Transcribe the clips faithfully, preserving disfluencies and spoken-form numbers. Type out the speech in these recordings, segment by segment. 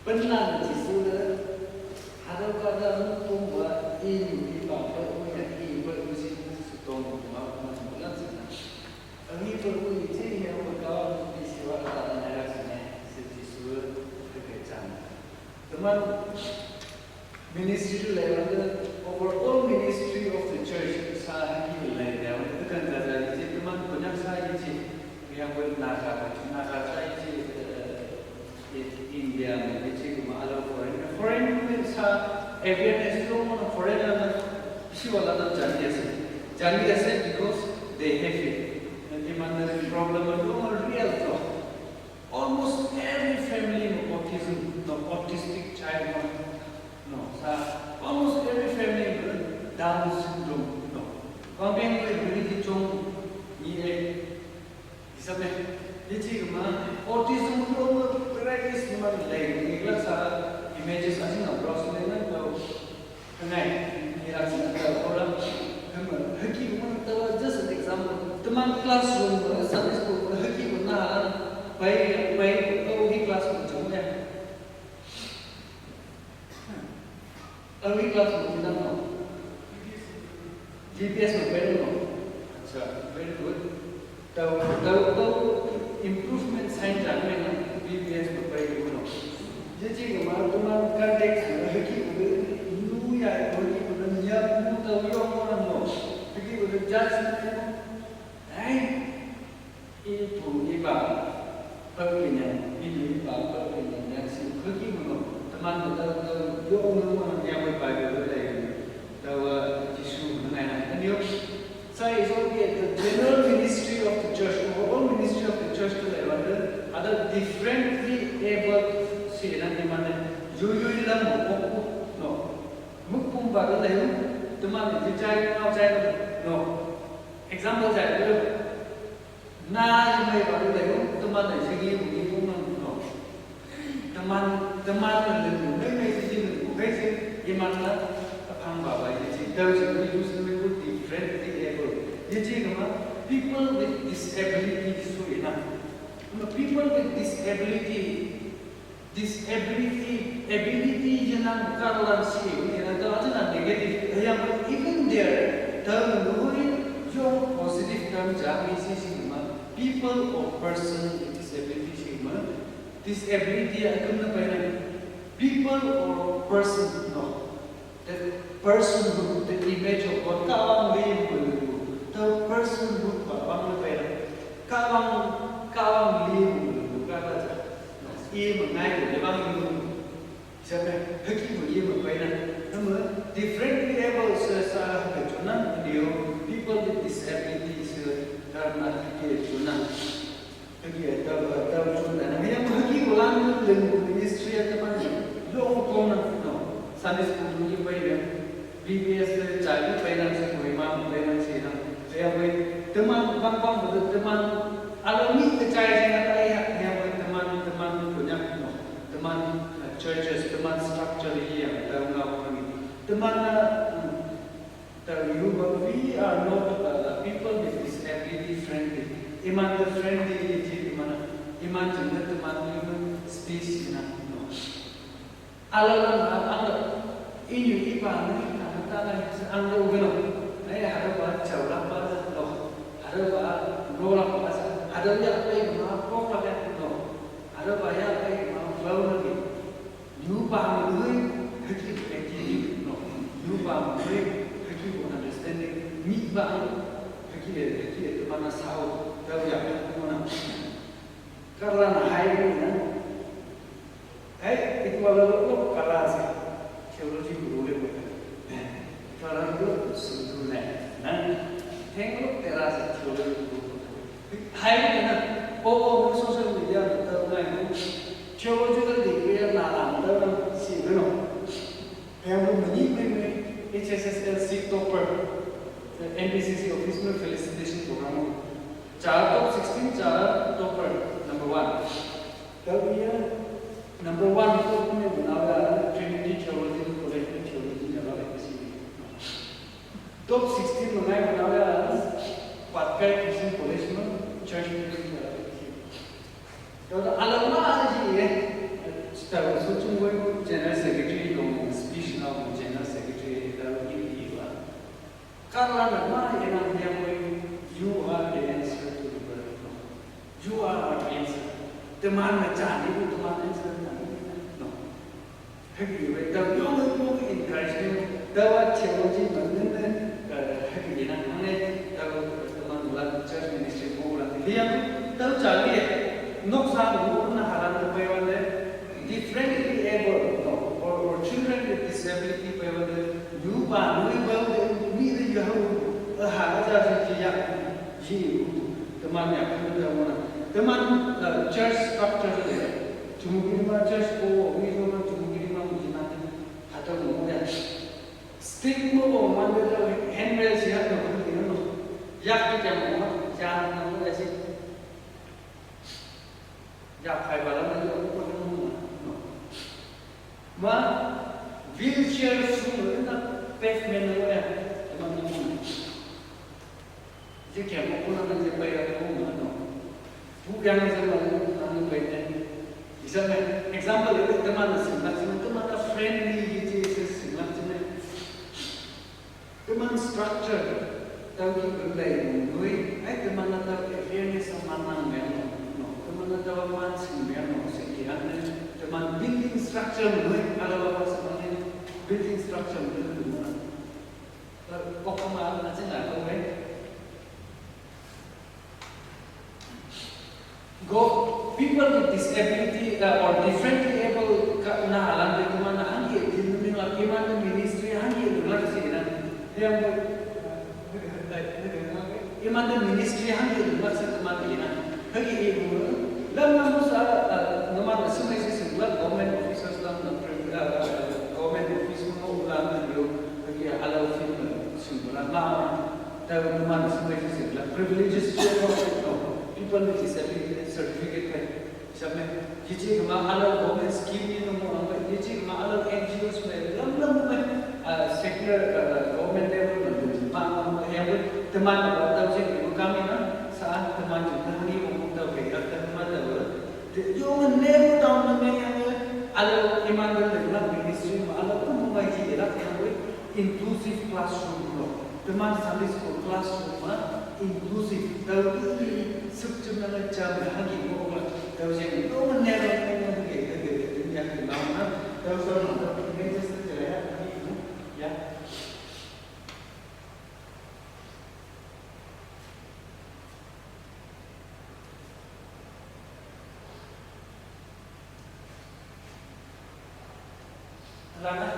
Pynlan Jisu le, hadau ka da mu pum wa i mu i ba ba u ya i ba u si mu si tong ma ma ma la si na. Ang i ba u i je ya wa ka wa mu bi si wa ka na ya si ne, si Jisu le ke ke chan. Teman ministry le wa de overall ministry of the church sa ha ki le ya wa de kan da da i je teman banyak sa i je yang wa na ka na ka sa i je. India में किसी को मालूम foreign में foreign में सा awareness लोगों ने foreign में किसी वाला तो जानिए से जानिए से because they have it. ईमान problem है लोगों real तो almost every family में autism no autistic child no no सा almost every family में Down syndrome no. Kong biang ko ri ji chong ni e Isame, ye chi ma, autism lo mo practice ma le ni la sa images a sing a browse le na to. Ngai, ni la sing a to ora. Kama, haki mo to just an example. Teman classroom mo Sunday school mo haki mo na pai pai to hi classroom chong ya. Early class mo ti na mo. B P S mo pai mo. Acha, very good. Tau tau tau improvement sign jang me na B P S mo pai mo. Ye chi ma teman context mo haki mo nu ya mo ki mo nya mo tau yo mo na mo. Haki mo judge mo. Ai. Ipu iba pekenya, ipu iba pekenya yang si kaki mono teman betul betul yo mono yang berbagai betul. Tawa Jisu mengenai anak tadi. Saya is only the general ministry of the church, overall ministry of the church tu lewat ada differently able si nanti mana yuyui lam no. Mukpum ba tu lewat teman tu cai kau cai no. Example cai tu. Na mai ba lu lei teman lei sing yi bu yi bu mang no. Teman teman lei lu mei mei si si lu bu kai si yi man la ta phang ba ba yi si dau si lu use lu bu differently able. Yi ji ma people with disability su yi na. Ma people with disability Disability, ability yenang karlan si, yenang ta aja na negative. Yang even there, term nuri yung positive term jami si si ma people or person with disability si ma disability akan na pa people or person no. That person who, the image of God, kawang lim bulu. The person who, bang bulu pera. Kawang, kawang lim bulu. Kata ja. I mengai bulu, bang bulu. Siapa? Haki bulu, i mengai na. Nama differently able se sa ke chuna, dia people with disabilities, karena ke chuna. Hagi ta ta chun da na yang hagi ko lan leng ministry ta ban lo ko na no. Sunday school ni pai le. B B S le chai pai na se ko ma pai na se na. Ya pai teman bang bang ko teman alo ni ke chai je na ta ya ya pai teman teman ko nya no. Teman churches teman structure ye yang ta ngau ko ni. Teman na Tell you, but we are not uh, people with disability friendly. Iman the friendly iti imana. Iman jengga teman human species na no. Ala la na ang da inyu ipa ni na ta na ang da ugano. Ai hada ba chau la ba no. Hada ba ro la ba hada ya pai ma ko la no. Hada ba ya pai ma ba na ni. Yu ba mui haki haki no. Yu ba mui haki ko understanding. Mi ba haki haki mana sao tau ya mana. Karena hai ni na. Hai itu wala lo kala si theology guru le ko. Kala lo sulu na. Na. Heng lo tera si theology guru. Hai ni na. O o social media ta na. Theological degree na lang da si no. Pembu mani mani H S S L C topper. N B C C office में felicitation program. Char top sixteen char topper number one. Tau ya number one top में बनाया Trinity Theological College में theology में वाला किसी. Top sixteen में बनाया Patkai Christian College में church में वाला किसी. Tau alam ma aji eh. Tau so chung Teman-e jani bu teman-e se na. No. Hüke-e, tao yonge yonge encouragement, tao-a theology me nene, eh, hüke-e nang hangne, tao teman la church ministry mo la. Liang, tao jani, noksa mo na halan te pei wan de, differently able, no, or, or children with disability pei wan de, yu ba, nui ba de, mi de yu hao, eh, ha, ja, ja, ja, ya, ji, teman ya, teman, eh, teman, eh, church structure de, Chumukiri ma church ko, wi lo ma chumukiri ma mujina. Hata mo ya. Stick mo ko man de la handrail si ha no ko no. Yak ki jam mo ma, jam na mo ya si. Ya phai bala ma yo ko no no. Ma wheelchair sung na pavement no ya. Ma no mo. Je kya mo ko na je pa ya ko ma no. Bu yang je ma na ni pa ne. Isa me example le teman na sim na sim teman na friendly ye je se sim na sim ne. Teman structure tao ki belai nui, ai teman na tao awareness man nang me no. No, teman na tao man sim me no se ki han ne. Teman building structure nui ala ba sa ne. Building structure nui nui. Okama na china ko me. Go, people with disability, uh, or differently able ka na halan de kuma na hangi din ni la kima na ministry hangi de la si na. Yang ima na ministry hangi de la sa kuma de na. Hagi e bu la na mo sa, uh, na ma na sumai si sing la government officers la na, uh, government office mo la na yo hagi ala office mo sing la na. Tao teman semua itu sih, lah privileges dia no, no. People with disability certificate kan. Siapa? Jadi kema ala government scheme ni no mo, jadi kema ala N G Os me, lam lam me, ah, secular, ah, government level me, ma ma yang teman apa tahu sih, kami na, saat teman kita ni mau tahu kayak teman tahu. Yo, narrow down na me yang ala iman de la ministry ma ala kum ma ji la ka we inclusive classroom lo. Teman Sunday school classroom ma inclusive. Tao sub jam na la jam na hangi mo la. Tao je yo narrow na me yang ke ke ke ya ke na na. Tao sa na tao ke just ke ya ya. Lana.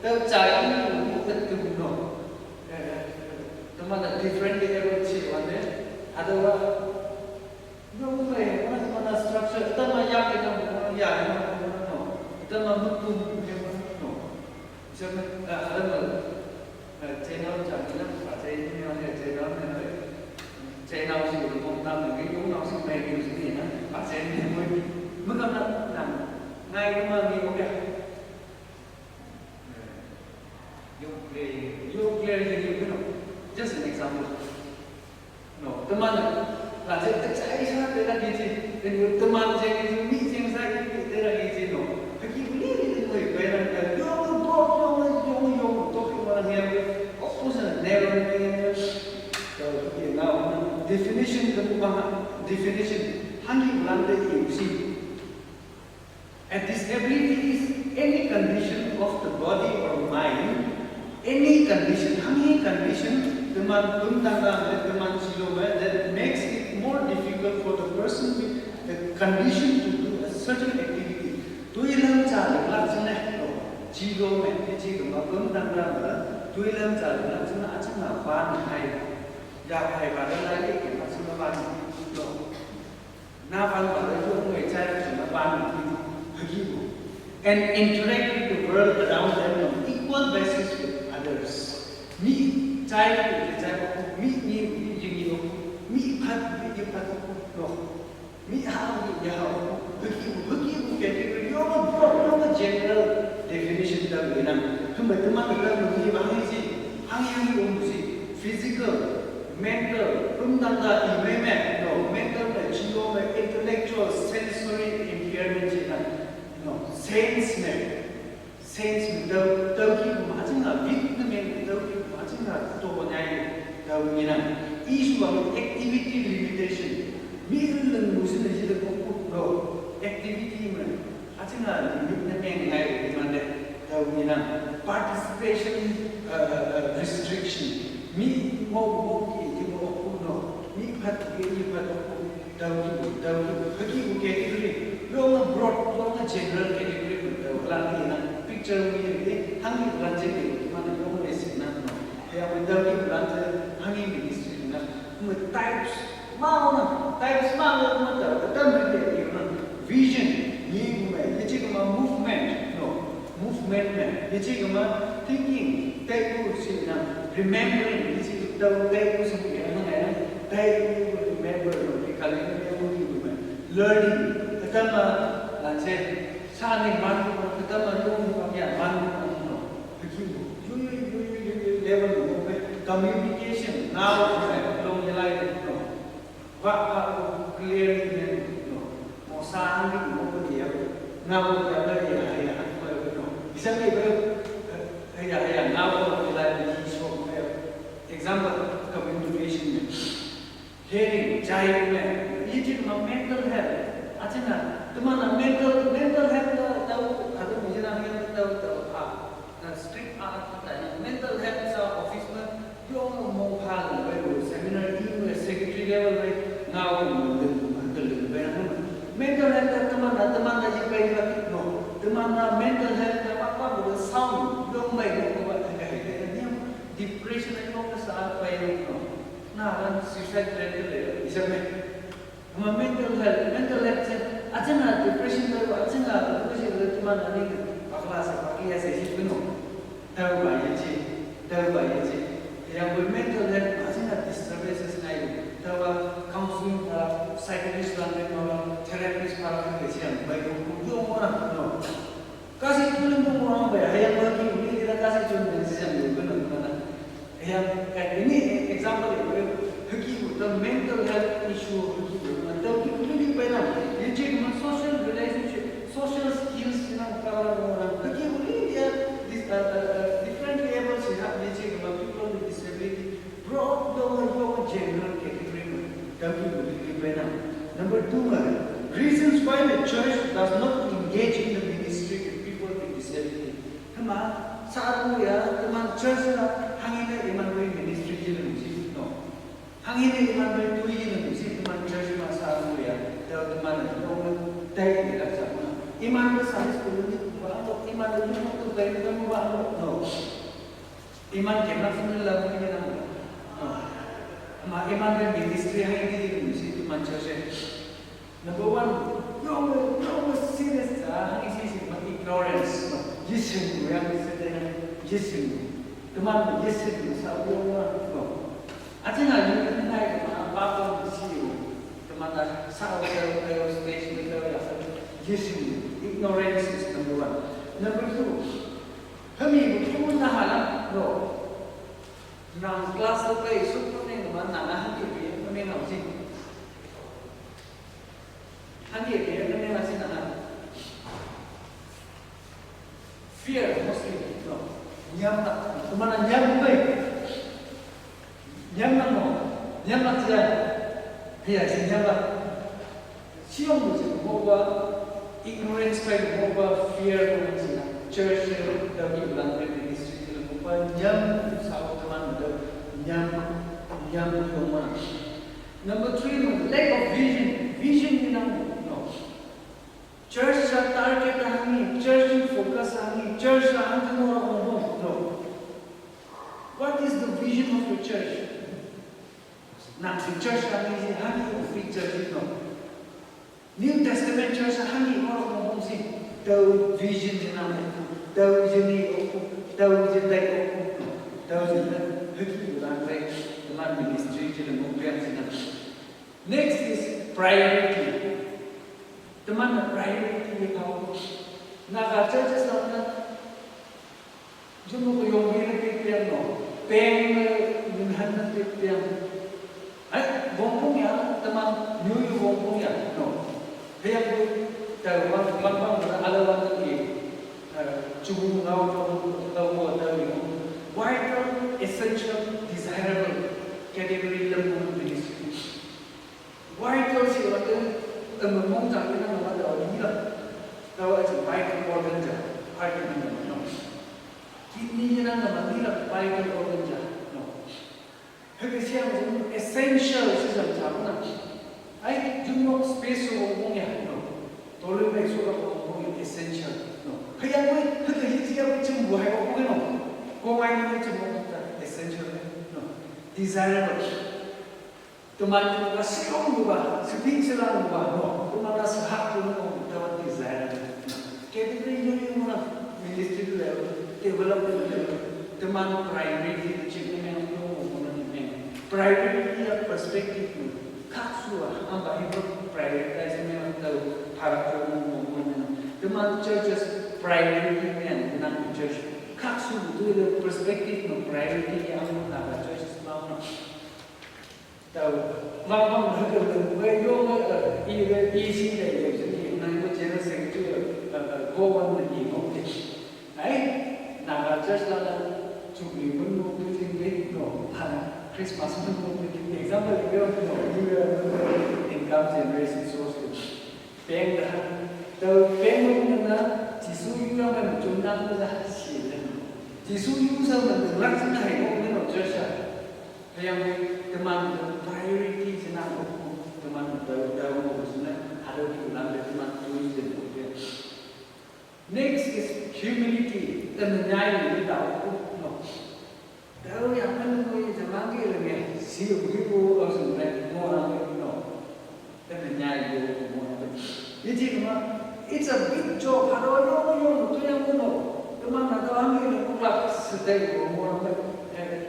Tao chai ni mu ta tu no. Teman na different level chi wan de. Adawa. Yong me, mana mana structure, ita ma ya ke na mo, ya na mo no. Ita ma mu tu mu ke mo no. Isa me, ah, ada ma. Eh, chai nau cha ni na, pa chai ni na, chai nau ni na. Chai nau si mo ta ma ni, yong nau si me ni si ni na. Pa chai ni mo. Mu ka na na. Ngai ma ni mo ya. Yong clear, yong clear ni ni no. Just an example. No, teman la je ta chai sa te la ki ji, then yo teman je ki ji, mi je sa ki te la ki ji no. Haki ni ni ni mo pe na ka yo mo bo yo mo yo mo yo to ki mo na ni ya. Of course na never ni. So ki na definition ka mo ba definition. Hangi ulan de ki si. A disability is any condition of the body or mind, any condition, any condition, teman pun tangga me, teman silo me, that makes it more difficult for the person with the condition to do a certain activity. Tuilam cha lak sene, silo me, ni chi kama pun tangga me, tuilam cha lak sene, achang na ban hai, ya hai ba lai ke ma sene ban lo. Na ban ba le yong wei chai la chang na ban ni hagi bu. And interact with the world around them on equal basis with others. Mi chai la ke chai ba ku, mi ni mi jing ni ku, mi phat mi ye phat ku no. Mi ha mi ye ha ku. Hagi bu, hagi bu ke ke yo ma bro, yo ma general definition ta mi na. Tum ba tum ma ta mi ba ni ji, hang yang ni um ji. Physical, mental, pun tangga i me me, no, mental me, chi yo me, intellectual, sensory impairment chi na, no, Saints me, saints me, tau, tau ki kuma achinga, weak na me, tau ki kuma achinga, to ko nyai, tau nina. Issue wa activity limitation. Mi leng mu sina jile ko ku lo, activity me, achinga, limit na me ngai, mande, tau nina. Participation, uh, uh, uh, restriction. Mi mo, mo ki, ki mo ku no. Mi phat ki, mi phat ku. Tau ki, tau ki, haki ku category. Long a broad, long a general category ku tau. Lang ki na picture mi ni, hang ki lang je ki, mana long a sin na no. Ya, ku tau ki lang je, hang ki ministry na. Mu types, ma na, types ma na, mu tau, tau mi ki na. Vision, ni ku me, ye chi ku ma movement, no. Movement me, ye chi ku ma thinking, tai ku si na, remembering, ye chi ku tau, tai ku si na, na, na, tai ku remember, no, ki kali ni ku ni ku me. Learning, kata ma, lan se, sa ni man ku ma, kata ma lu ku ma ya man ku ma, no. Ki ku, yu, yu, level ku me, communication, now, no, long ye lai, no. Wa, wa, clearly, no. Mo sa ang di mo ko dia. Nga ko dia ba ya, ya, ko, no. Isa ni ba, ya, ya, nga ko dia la di so, example, communication me. Hearing, jai me. Ye chi ma mental health. Achina, tuma na mental, mental health ta, ta, ta, ta, ta, ta, ta, ta, ta, ta, strict a ta na mental health sa office me yong mo pha le bai lo seminar i le secretary level bai nga wo mo de mo de le bai na mental health ta teman na teman na ji bai la no teman na mental health ta pa pa mo sound yong bai mo ba ta ka he de ni depression ai mo ka sa bai no na ran suicide rate le isa me Ma mental health, mental health se, achinga depression ba, achinga depression le teman ani, pakla se, pakla se, si pino. Tau ba ye chi, tau ba ye chi. Yang bo mental health, achinga disturbances nai, tau ba counseling para, psychologist lang le ma, therapist para ke si yang bai ko yo mo na no. Kasi tulen mo mo ba, hayang ba ki, ni kita kasi chun den si yang yo no na. Yang, eh, ini example ya, haki, the mental health issue, haki, the, the, the, social relationship, social skills, you know, haki, this, uh, uh, uh, different levels, you have, people with disability, broad, general category, number two, reasons why the church does not engage in the ministry with people with disability. Hema, sa ru ya, teman church na, hangin na iman bai ministry ji lung ji, no. Hangin na iman bai tui ji lung ji, teman church ma sa ru ya, teman na, no, tai ni la sa ma. Iman bai Sunday school ni, ba, no, iman bai ni, no, tai ni, no, ba, no. Iman ke na sun la ni na, no. Ma, iman bai ministry hangin ji lung ji, teman church. Number one, yong yong serious ta, hang isi si ma ignorance ma, yising yang sedang yising, teman yising sa yong ma no. Aja na yong nai ma apa pun si yong, teman ta sa hotel hotel station hotel ya yising, ignorance is number one. Number two, kami bukan na halam no. Nang class tu pai sukun ni mana na hati ni mana na sih. Hangge ke, hangge ke masih na. Fear, mostly, no. Nyam na, teman na nyam bai. Nyam na mo, nyam na tia. Iya, si nyam na. Siong mo si mo ba, ignorance bai mo ba, fear mo si na. Church, dagi ulang ministry mo ba, nyam sa teman mo, nyam, nyam mo. Number three, no, lack of vision. Vision ni nang no. Church sa target hangi, church ni focus hangi, church sa hangi mo no no. What is the vision of the church? Nang si church hangi si hangi of the church no. New Testament church sa hangi mo no no si. Tau vision ni nang, tau vision ni oku, tau vision dai oku, tau vision dai heki ulang dai teman ministry jadi mo biar sih. Next is priority. Teman na priority ye pao. Naga churches lang na. Jumu ko yong bina pe piang no. Peng na minhan na pe piang. Ai, wongpong ya, teman nyu yu wongpong ya no. Hayang ko, tayo bang bang bang na ala wan na ye. Kidney yinang na mandi la vital organ ja. No. Hüke siang zun essential si zan sa na. Ai, jumno space so wong ya. No. Tole mai so ka wong essential. No. Hüyang wei, hüke yi ya wei jumbo hai wong no. Ko mai ni jumbo ta essential. No. Desirable. Teman ka siong ba, sepi selang ba, no. Teman ka sehak tu no, teman desire. Kaya kita ini yang mana ministry level, development level, teman priority tu cik ni yang tu mana ni. Priority ya perspective tu. Kaksua, amba hidup prioritize memang tahu para tu mana. Teman churches priority ni yang nang church. Kaksua tu perspective no priority yang mana churches mau. Tau, mama hüke wei yong i re i si de ye zhi ni nai mo jie se tu go wan de yi mo de. Ai, na ga church la na jubilee mo mo de de no, ha Christmas mo mo de de. Example ye no, you income generation source. Peng da, tau peng mo na, Jisu yu yang mo jun na mo da si de. Jisu yu sa mo de la na hai mo no church. Hüyang teman priority zina teman tahu tahu zina ada di dalam teman tulis dan kemudian. Next is humility. Teman nyai ni tahu no. Tahu yang mana ko ye zaman ke lagi si ko ko langsung naik mo orang no. Teman nyai ko mo orang. Ye ji ma, it's a big job. Haro yo yo tu yang mo. Teman na tahu hami ni ko la sedai ko mo orang.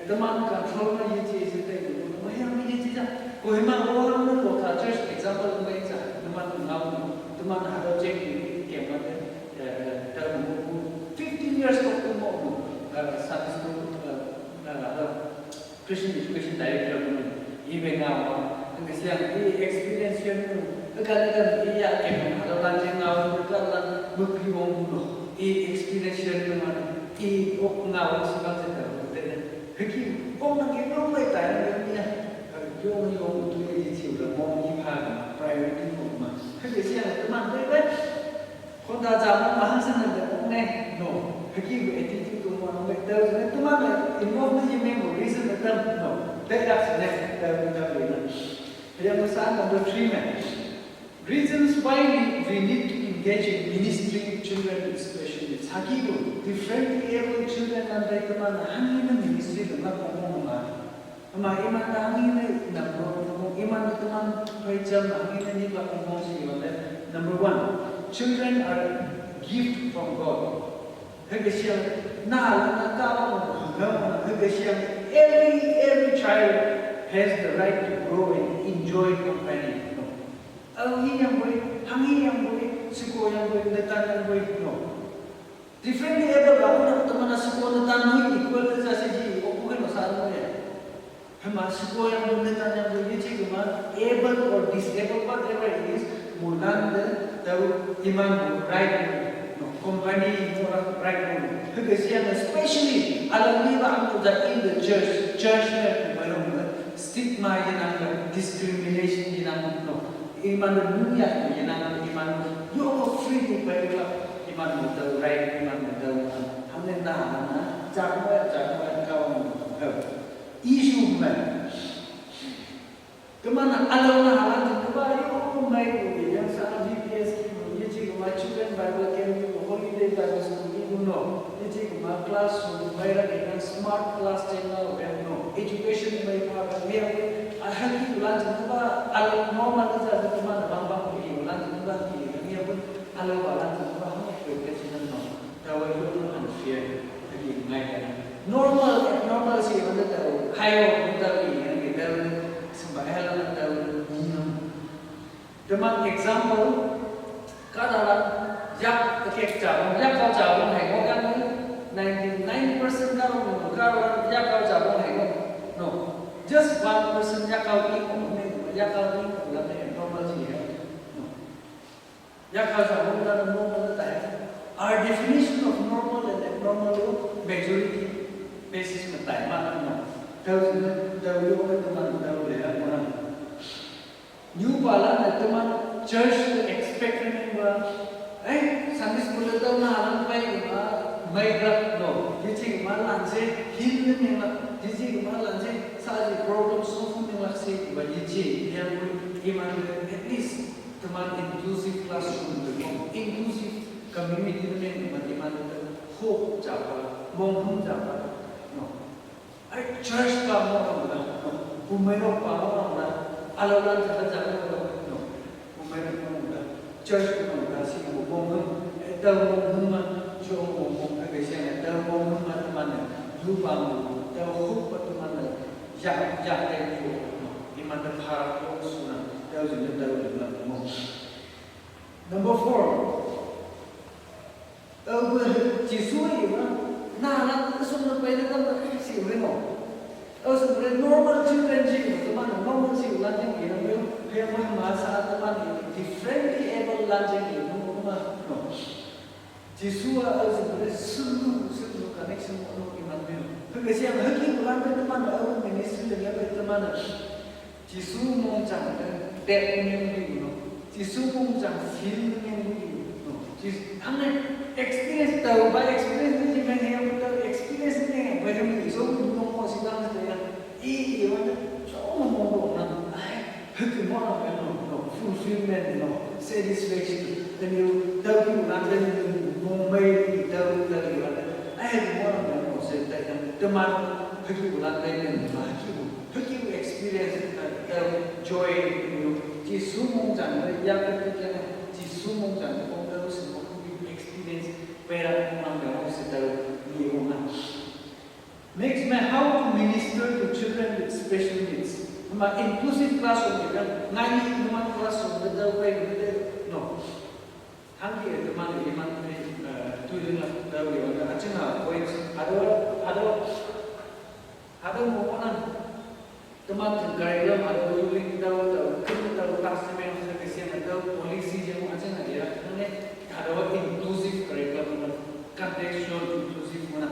Teman control na ye ji sedai ko mo. Yang ye ji ja. Ko hima ko orang mo ka church example mo ye ja. Teman ngau. Teman haro check ni ke ma de. Tahu mo fifteen years to mo. Sunday school. Christian Education Director ko ni, ibe nga wa, nga siang i experience yun mo, ka ni kan i ya ke mo, halo lan jing nga wa, ka lan mo pi wong mo, i experience yun mo, i ok nga wa si bang sa ka, te, hiki, ok na ke mo mai tai na ni ya, yong yong tu i ji la mo i pha priority mo ma, hiki siang teman, te, te, Khonda ja mo ma hang san de ne no. Hüke bu attitude tu mo no. Te ne tu ma ne involve ne ye me mo reason ne tam no. Te dak ne tam tam le na. Yang mo san number three me. Reasons why we, we need to engage in ministry with children with special needs. Hüke bu differently abled children nan dai teman hang ne ministry le ma ko mo ma. Ama iman ta hangi ne number one, iman ta teman pray jam hangi ne ni ba kong si wale. Number one, children are gift from God. Hüke siang na la na ka mo hüke siang every every child has the right to grow and enjoy company. Ang hi yang boy, hangi yang boy, siko yang boy, netan yang boy, no. Differently abled ba ko na teman na siko na tan no equal te sa si ji o ko no sa no ye. Hema siko yang mo netan yang mo ye ji ma able or disabled whatever it is, mo nan de tau iman mo right no company mo right mo. Hüke siang especially alam ni ba ang da in the church church ne mo stigma ye nang discrimination ye nang no. Iman mo ya ye nang iman mo yo free ni ba Iman mo tau right, iman mo tau an. Hamne na na na, jak mo ya, jak mo ya, kau mo tau. Issue mo. Kemana alau na halan tu keba yo mai ko yang sana B P S ki mo ye ji ko mai children Bible camp ko holiday Bible school ni ko no ye ji ko mai class ko mai ra ke yang smart class channel ko no education mai pa ka me ko a haki ko lan tu keba alau normal tu sa tu kemana bang bang ko ye ko lan tu keba ki ye ko ni apa Hello, ba lan tu ba hong kwe ke chi nan no. Tawa yo no unfair. Hagi ngai ka na. Normal, abnormal si wanda tawa. Hayo, wanda tawa ni, hagi tawa. Sumba hela na tawa ni no. Teman example, kada lan yak kek jabong, yak kau jabong hai mo kan ni. Ninety nine percent kau mo kau lan yak kau jabong hai mo. No. Just one percent yak kau ni mo ni, yak kau ni mo lan ni normal si ya. No. Yak kau sa mo na normal na tai. Our definition of normal and abnormal lo majority basis na tai ma na no. Tau na tau yo na teman tau le ya mo na. New pala na teman church to expect na ba. Eh, san Sunday school le tau na lan pai ma mai rak no. Yichi ma lan se heal ne meng la. Yichi ma lan se sa ji problem solve ne meng la se ba yichi. Yang iman at least teman inclusive classroom de, inclusive community ne meng ma iman de hope japa, mong hum japa no. Ai church pa mo ang da no. Kumai no pa mo ang da. Alo lan japa japa no. Kumai no pa mo ang da. Church pa mo ang da si mo mo mo. Tau mo mo ma jo mo mo ka ke siang tau mo mo ma teman ne. Lu pa mo tau hope pa teman ne. Ya ya te mo no. Iman de para ko suna tau jin tau jin mo. Number four. Au Jisu i ma na na sum na pai na kam si ri mo. Au sum ri normal children ji ko ma normal ji la jing i na mo. He ma ma sa ta ma ni differently able la jing i mo ma no. Jisu a au sum ri sulu sulu connection mo no i ma mo. He ke siang he ki la ta ma na au ministry le ya ta ma na. Jisu mong chang te te meng di no. Jisu mong chang sin meng di no. Jis hang ne experience tau ba experience ni meng he tau experience ne ba jam ni so no mo si dang te ya. I i wa te so mo mo do na. Ai, hek mo na no no fulfillment no satisfaction. Then you tau you na then mo mai tau tau you. Ai, hek mo na no se te ya. Teman hek you na te ne ma ki. Heki experience the joy you Jisu mong jan le ya ke ke Jisu mong jan ko ke si mo heki experience pera mong jan ko se ta ni mong na. Makes me how to minister to children with special needs. Ma inclusive classroom kan ngai ni ma classroom de da pai de no. Hangki teman iman ni tu dengan da wi wa achinga points hado hado hado mo na. Teman tu gari lam ada uling tau tau kem tau tas semen sa kesian tau polisi je mo aja na ya ne ada inclusive curriculum contextual inclusive mo na.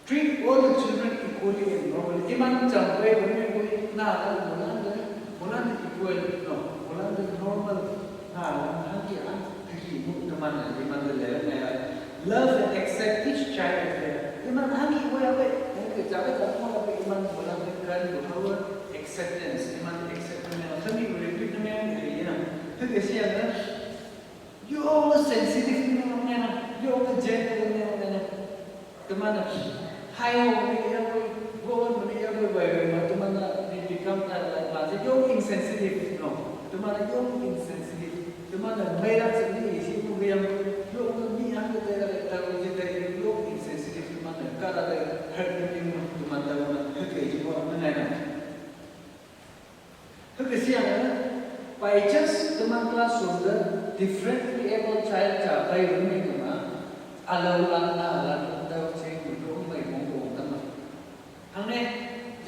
Treat all the children equally and normally. Iman jam bai bani bui na la mo na de mo na de equal no mo na de normal. Ha, hangki an heki mu teman iman de le na ya. Love and accept each child as their iman hangki wa ya bai hangki jaga jaga mo la bai iman mo la bai kan mo la acceptance iman accept na hangki repeat na me ya na hangki siang na yo sensitive na me na yo gentle na me na. Teman na high mani ya boy, go mani ya boy boy ma teman na they become that like ma yo insensitive no. Teman na yo insensitive. Teman na mai rak sini isi mo yang yo ni ang te ra ta ro je te yo insensitive teman na ka ra de hurt ni mo teman ta ma hurt ke ji mo na na. Heke siang na, by chance teman classroom de differently able child cha bai ru me kama, alau lan na lan da che ku ro mai mong ko na ma. Hang ne,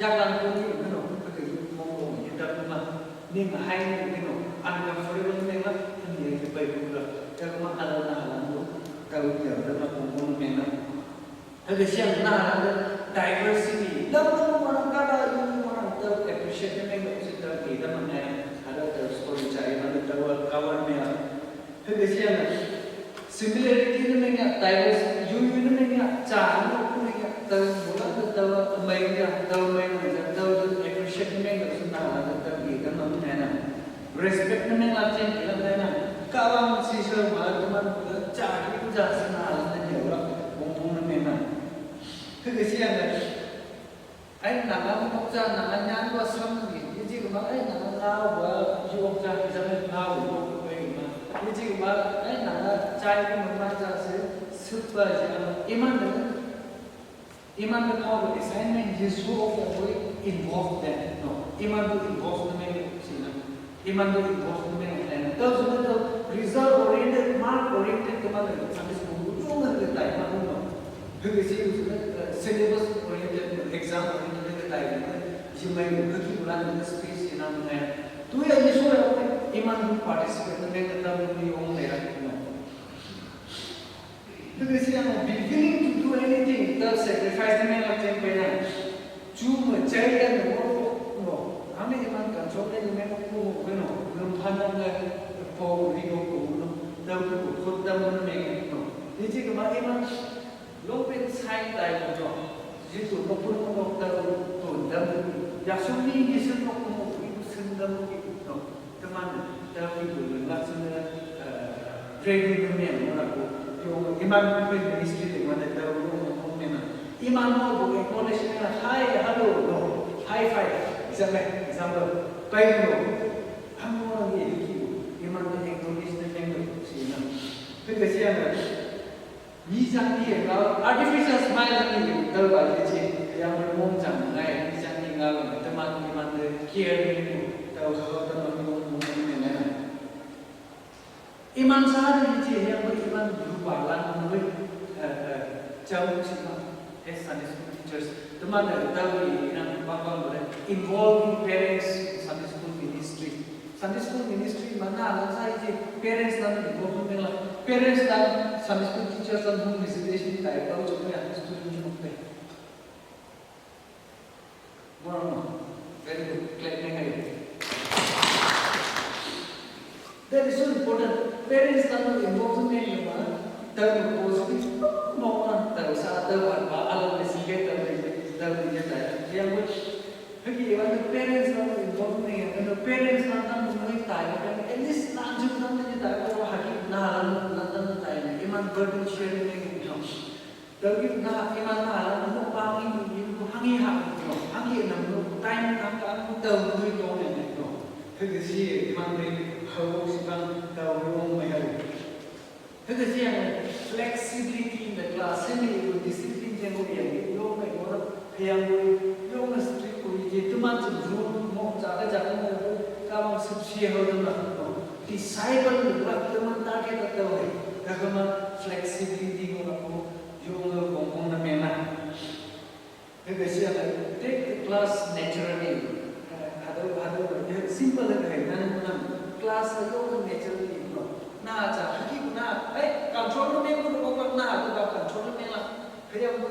ya kan ko ni no, heke yu mong ko ni da ma. Ni ma hai ni no, uncomfortable me ma, ni ke bai ku la. Ya ma alau na lan ko, da ya da ma ko ko me na. Heke siang na diversity. Lau lau orang kata ini orang tau appreciate meng lau si tau kita mengenai ada tau story cari mana tau kawan mea. Heke siang similarity ni meng ya diversity, yu yu ni meng ya cha ni ku meng ya tau bulan tau mai ya tau mai ya tau appreciate meng lau si na tau kita mengenai. Respect na meng la chen la na na. Ka wang si so ma teman cha ki ku ja si na la na yo la. Bong bong na meng na. Ke ke si ya na. Ai na ma mo cha na ma nyan wa sam ni. Ni ji ma ai na ma wa yo cha ki ja na wa yo ko pe ma. Ni ji ma ai na ma cha ki ma ma cha se. Super ja. Iman na Iman de power assignment Jisu of the boy involve them. No, iman du involve na me sina. Iman du involve na me na. Tau suna tau result oriented, mark oriented teman de Sunday school du na de tai ma no. Hege si suna syllabus oriented, exam oriented de tai ma. Jimai hege ulan de space ina na. Tu ya Jisu ya iman du participate na me tau ni ong ne ra. Because you know, be willing to do anything, tau sacrifice na me la chen pe na. Chu ma chai ya no no. Hame iman control na me ko ko no. No phan na me po ri ko ko no. Tau ki ko khot dam na me no. Ni chi kama iman long pen sai tai no. Ji tu no pun no tau tu dam. Ya sum ni ni sun no ko mo ki sun dam ki no. Teman tau ki ko la sun na ready no me no la ko. Yo iman pen ministry te man tau yo no me na. Iman no ko acknowledge na hi hello no. High five. Example. Example. Pai no. Ang mga hiki, iman na acknowledge na nang sina. Pwede siya na, ni sang ni nga, artificial smile na ni, tau ba ni chi, kaya mo mong sang nga, ni sang ni nga, teman iman na care ni, tau sa teman mo mong ni na. Iman sa ni chi, yang mo iman lupa lang mo, eh, eh, jauh sina. As Sunday school teachers, teman da tawi inang bang bang boleh involve parents in Sunday school ministry. Sunday school ministry mana lang sa iji parents lang involve nila. Parents lang Sunday school teachers lang home visitation tayo pa ucok ya student mo pe. More no. Very good. Clap na kayo. That is so important. Parents lang involve nila ma. Tayo positive. Mo na tayo sa tayo ba alam na sige tayo tayo tayo. Yang mo hagi iwan parents lang involve nila. Ano parents lang tayo mo tayo. At least lang jud lang tayo tayo pero hagi na lang lang tayo. Iman burden sharing na yung. Tawgi na iman na la no pa ngi ni ko hangi ha no hangi na no time ka ka no taw no to ne no. Hege si iman de hau si bang taw no mai hau. Hege si yang flexibility in the class ni ko discipline je ko yang yo mai ko yang ko yo mai strict ko je teman se rule mo ja ka ja ka mo ka bang sub si hau na no. Disciple la teman target taw hai. Ka ma flexibility ko ko Yung kong kong na mena. Hege siya na take the class naturally. Hado hado simple na hege na na class na yung naturally no. Na cha haki na ay control na meng ko ko na hado ba control na meng la. Kaya mo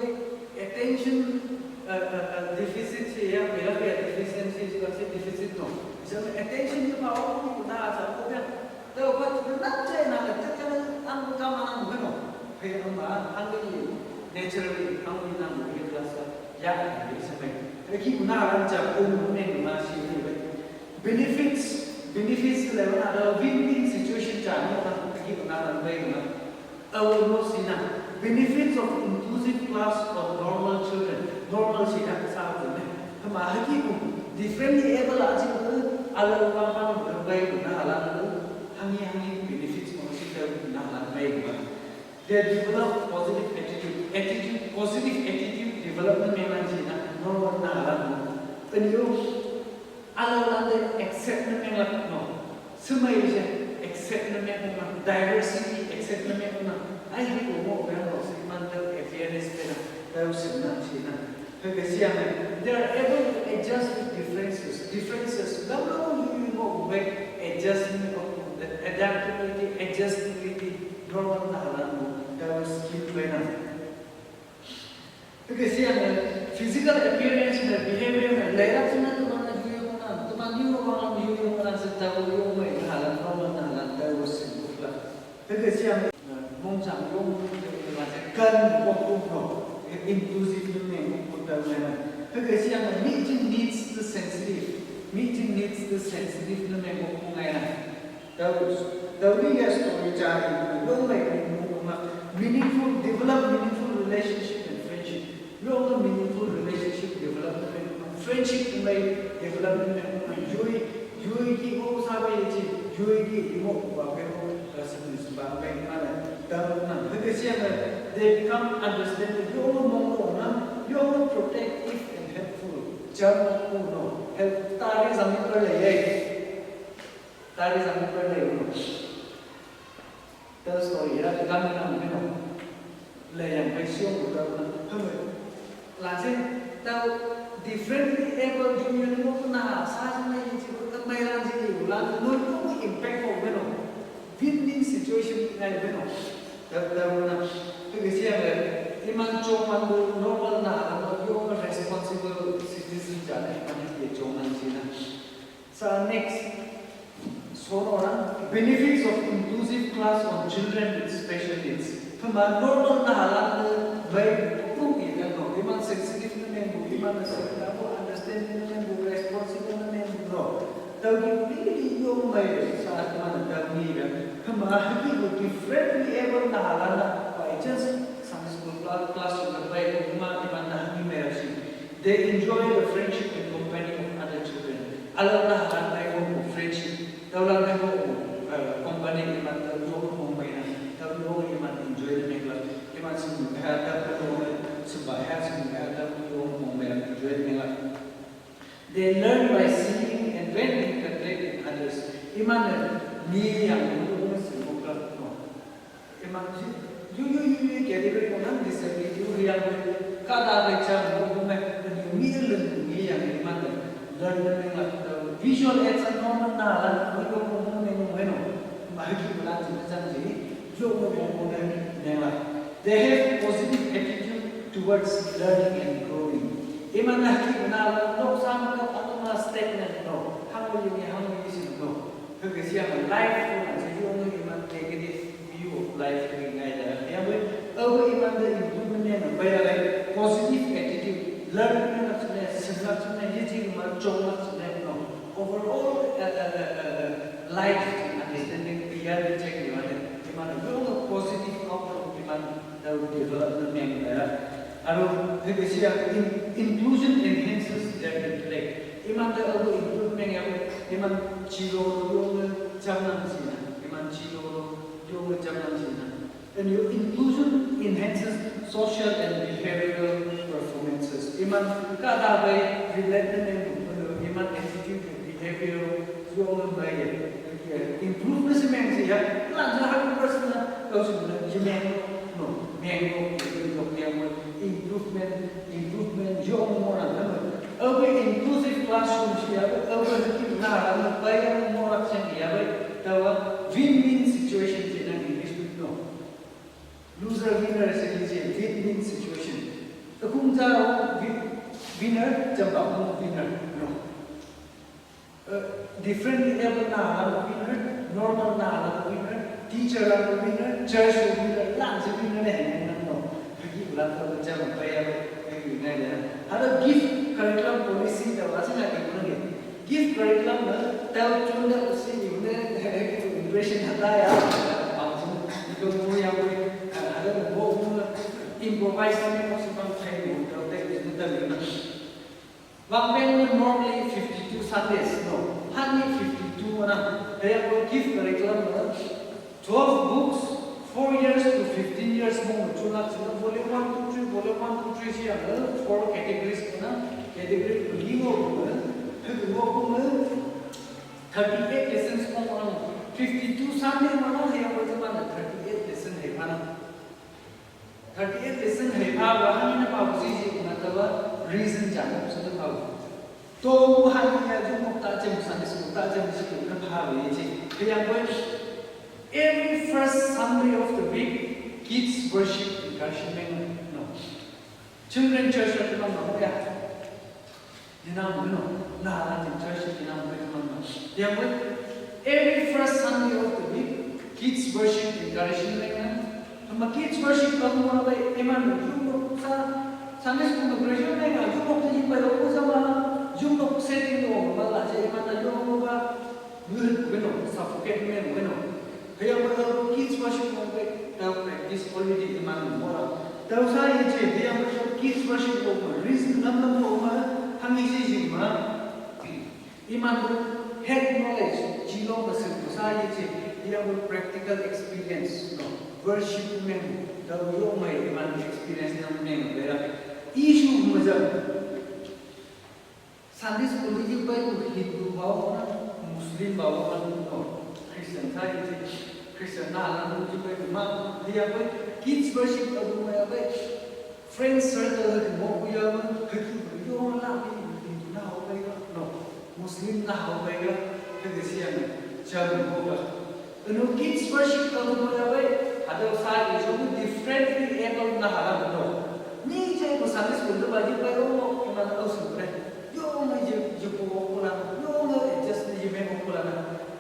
attention deficiency ya mera kaya deficiency siya kasi deficit no. Siya attention yung pa ko na cha ko kaya Tau ka tu na che na ka te ka ang ka ma ang no. He ang ma ang ni naturally ang ni na mo ni class ya ni sa mai. Ki na ran cha ko ne ma si ni. Benefits benefits le na da win-win situation cha ni ka ki na ran bai na. Our no sina benefits of inclusive class for normal children. Normal sina sa ko ne. Kama haki ko differently able a chi ko ala wa pa no bai na ala ko. Hangi hangi benefits mo si ta na la mai ba. They develop positive attitude. Attitude, positive attitude development me man si na no na la mo. Pen yo ala la de accept na me la no. Sumai je accept na me na diversity accept na me na. Ai hi ko mo ba no si man ta awareness pe na. Ta si na si na. Hege siang, they are able to adjust to differences. Differences. Lam lo yu yu mo bai adjustment of adaptability, adjustability. Normal na halan mo. That was skill bai na. Hege siang, physical appearance na behavior na layak sina teman na yu yu na teman yu mo bang yu yu na setahu yu mo na halan normal na halan that was simple. Hege siang, mong sang yung kan waktu no inclusive na me waktu tau na. Hege siang meeting needs the sensitive. Meeting needs the sensitive na me waktu ngai na. Tau tau ni ya story chari yung mai yung ma meaningful develop meaningful relationship and friendship. Yung meaningful relationship development friendship mai development yui Yui ki o sa bai chi, yui ki i mo ba ke o ka si ni si ba bai ma na. Tam na, hege siang na, they become understanding. Yo mo mo mo na, yo mo protective and helpful. Jam mo ko no, help tari zami per le ye. Tari zami per le no. Tau story ya, kami na mino. Le yang bai siong ko tau na. Hei. La se tau differently able union mo na sa sa na yin chi ko mai lan chi ni lan no ko impact ko mino. Win-win situation ngai mino. Tau tau na. Hei siang le. Iman chong man do normal na la no yo responsible citizen ja ne iman ye chong man chi na. Sa next, so orang benefits of inclusive class on children with special needs. Pama normal na halan na bai puk ikan no. Iman sensitive na meng bu, iman na sensitive understanding na meng bu, responsible na meng bu no. Tau ki pili yung mai sa iman na tau ni kan. Pama haki bu differently able na halan na by chance Sunday school class classroom na bai iman iman na haki mai si. They enjoy the friendship and company of other children. Alam na halan bai bu friendship. Tau lang bai bu company iman tau yung mong mai na. Tau yung iman enjoy na meng la. Iman sum ha tau yung sum ba ha sum ha tau yung mong mai na enjoy na meng la. They learn by seeing and when in contact with others. Iman ni yang yung sum ko no. Iman yu yu yu yu category ko nan disability yu yang kada ka chang ko me ni mi len ni yang iman learn na meng la. Visual aids no na la ko ko mo ne mo no. Mahaki bula tu macam ni yo mo mo ne ne la. They have positive attitude towards learning and growing. Iman na ki na la no sama ka pa na stagnant no. Hang mo ni hang mo ni sin no. Haka siya life ko na sa yung iman negative view of life ko ngai da. Ya mo, awa iman da improvement na bai positive attitude. Learn na sune, sila sune, ye ji ma chong na sune no. Overall uh, uh, uh, uh, life understanding beyond the check ni wale. Iman yung positive outlook iman da development na ya. Aro, haka siya inclusion enhances their intellect. Iman da awa improvement ya, iman chilo yung jam nang sina. Iman chilo yung jam nang sina. And your inclusion enhances social and behavioral performances. Iman kada bai relate na meng bu iman attitude and behavior yung bai improve na si meng si ya. Lan sa hundred percent na kau si na ji meng no meng no yung yang improvement improvement yung mo na na. Awa inclusive classroom si ya awa na na bai mo na siya ya bai. Tawa win-win situation si na English no. Loser winner situation, win-win situation. Akung ja win, winner, jamba kung winner, no. Uh, differently able na hala winner, normal na hala winner, teacher la winner, church winner, lang si winner ne heng no. Hagi ulang ko jamba ya, hagi winner ya. Hada gift curriculum policy da wasi na di Gift curriculum na tau chun da usi ni ne impression hata ya. Pang chun itu mu yang mu ada mu mu improvise ni mu si pang thai mu tau te ni da ni. Bang bang mu normally fifty-two Sundays no. Hani fifty-two mana. Haya mu gift curriculum na twelve books, four years to fifteen years mo chulak sina volume one, two, three, volume one, two, three siya na four categories na category ko limo ko na hego ko na thirty-eight lessons ko na fifty-two Sunday mana haya ko mana thirty-eight lesson he mana thirty-eight lesson he pa ba hani na pa ko si si na ta ba reason jam ko sa ta ba. To mu hani ya ju mo ta jem Sunday school ta jem si ko na pa ba ye ji. Kaya ko every first Sunday of the week kids worship encouragement no. Children church ka ma ma ya. Ni na mu no na la ni church ni na mu ka ma ma. Ya ko every first Sunday of the week kids worship encouragement na. Hama kids worship ka mo ba iman ju mo sa Sunday school no graduate na ju mo ji ba yo ko sa ma ju mo setting no ma la je iman na yo mo ba. Bueno, suffocate men, bueno. Kaya mo kids worship mo ke tau practice already iman mo la. Tau sa ye che kaya mo kids worship mo reason nam nam mo ma hang isi jing ma. Iman mo head knowledge jilo ma sen mo sa ye che kaya mo practical experience no worship men tau yo mai iman experience nam men bera issue mo jam. Sunday school ni bai ko Hindu bao na Muslim bao na no Christian sa iti Christian na na ni bai ko ma dia bai kids worship abu ma ya bai friends circle ha mo ku ya ma ha ki yo la ni Hindu na ho bai no Muslim na ho bai ha ki siang jam ho ba Anu kids worship ka mo ya bai. Ada sa isu differently able na hala no. Ni je ko Sunday school do ba je bai o ko na au su re. Yo ma je je ko ko la. Yo ma adjust ni je me ko la na.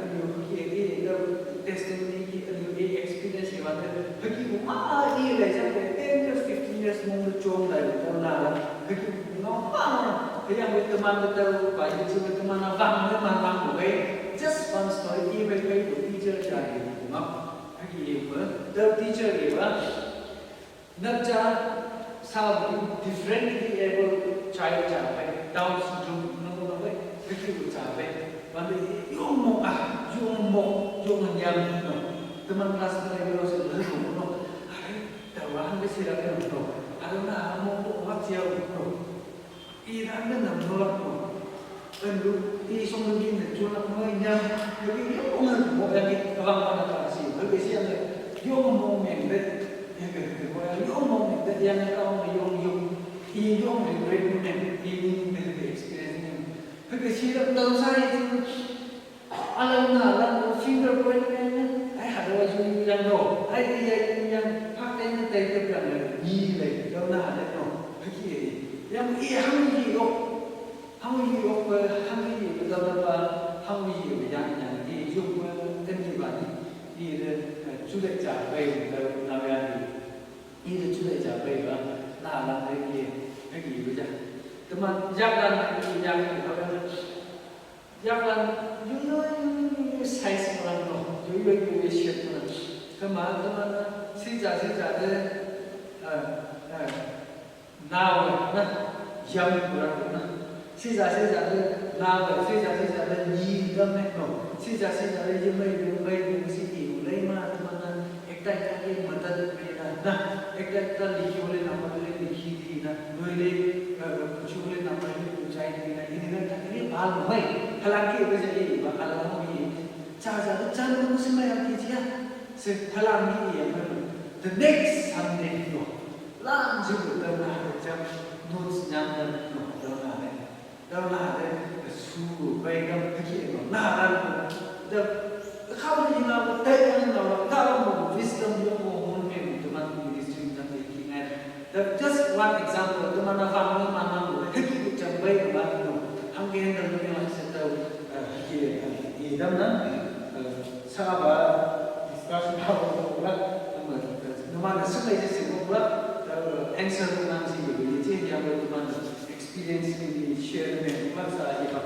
anu haki e, e, testimony ki anu e experience e wate, haki ma e lai sa ten to fifteen years mong lo chong lai lo na la, haki no ma, haya mo teman betul pa, ye chi teman abang ne ma lang mo kai, just one story, e mai kai lo teacher ja ye ma, haki e ma, the teacher e ba, Nap cha sa differently able child cha bai, Down syndrome no no bai, haki u cha bai. Wan de yong mo a, yong mo, yong nyam no. Teman class na yo se le mo no. Ai, ta wa han de sira no. Ado na mo ko wa chia no. I dan de nam no lak no. Kan du, i song de bin de chu lak no nyam. Haki yong mo mo ya ki abang ma na ta si. Haki si ya de yong mo men de. Ya ke ke ko ya yong mo men de ya na ka mo yong yong. I yong de great men. I ni ni de experience ni. Haki si lak dau sa i chu. Alang na lang ko finger point ne ne. Ai ha do ju yang do. Ai di ya ju yang. Phak ne ne tai ke yang ne. Ni le do na le no. Haki e. Yang i hang yi ok. Hang yi ok pe hang yi pe do na pa. Hang yi pe yang yang i ju pe ken yi ba ni. I le chu le cha pe do na ya ni. I le chu le cha pe ba. Na lang le ye. Haki pe ja. Teman jak dan i yang ni do ya. Yaklan, yung, yung, yung, yung, yung size mo lang no. Yung, yung, yung, yung shape mo lang. Kama, kama na, sija, sija de, ah, ah, now, na, yam mo lang na. Sija, sija de, now, sija, sija de, ni, dam, no. Sija, sija de, yung, yung, yung, yung, si, yung, lay, ma, kama na, Ekta ekta ke madad kurina, na, ekta ekta likhi bole number le likhi dina, noile, uh, kuchu bole number le pujai dina, eneka thakile bhal nohoi. Halanki ebe je, "Ei, ba, hala mo ye, cha, cha, cha, mo se mai ki jiya." Se halanki ye, the next Sunday, no. Lang ju ta na, cha, notes nyam ta, no, ta na le. Dau na de, su bai dam haki no na ran. Da, kau ni na, tai ni na, da mo wisdom yo mo hun me, teman ministry na de ki ngai. Da, just one example, teman na family mana mo, haki ku cham bai na no. Hang ke da ni ma se da, haki, eh, dam na, eh, sa ba, discussion ha ko la, teman na su bai se ko la, da, answer na si, ni je ya teman experience ni share me, ma sa ye ba.